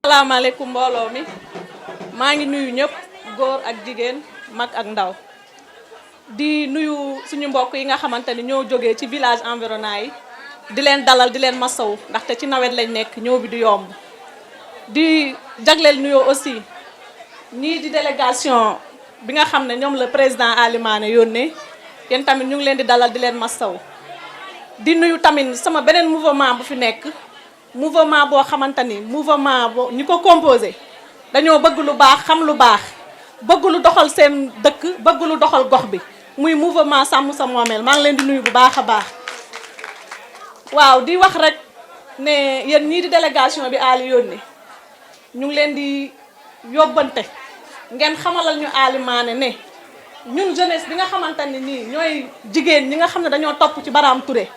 asalaamaaleykum mbooloo mi maa ngi nuyu ñëpp góor ak jigéen mag ak ndaw di nuyu suñu mbokk yi nga xamante ni ñoo jógee ci village environnant yi di leen dalal di leen masawu ndaxte ci nawet lañ nekk ñëw bi du yomb di jagleel nuyoo aussi ñii di délégation bi nga xam ne ñoom la président Ali Mané yónnee yéen tamit ñu ngi leen di dalal di leen masawu di nuyu tamit sama beneen mouvement bu fi nekk mouvement boo xamante ni mouvement boo ñi ko composé dañoo bëgg lu baax xam lu baax bëgg lu doxal seen dëkk bëgg lu doxal gox bi muy mouvement sàmm sa moomeel maa ngi leen di nuyu bu baax a baax. waaw di wax rek ne yéen ñii di délégation bi Ali yónnee ñu ngi leen di yóbbante ngeen xamalal ñu Ali Mané ne ñun jeunesse bi nga xamante ni nii ñooy jigéen ñi nga xam ne dañoo topp ci Barham Touré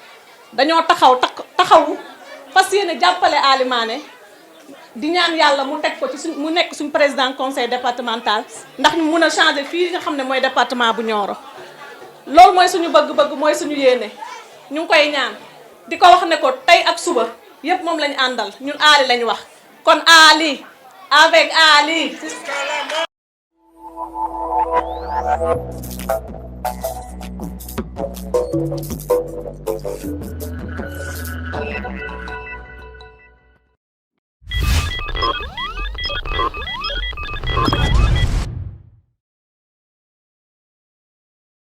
dañoo taxawu fas yéene jàppale Ali Mané di ñaan yàlla mu teg ko ci mu nekk suñ président conseil départemental ndax ñu mun a changer fii nga xam ne mooy département bu Nioro loolu mooy suñu bëgg-bëgg mooy suñu yéene ñu ngi koy ñaan di ko wax ne ko tey ak suba yépp moom lañu àndal ñun Ali lañu wax kon Ali avec Ali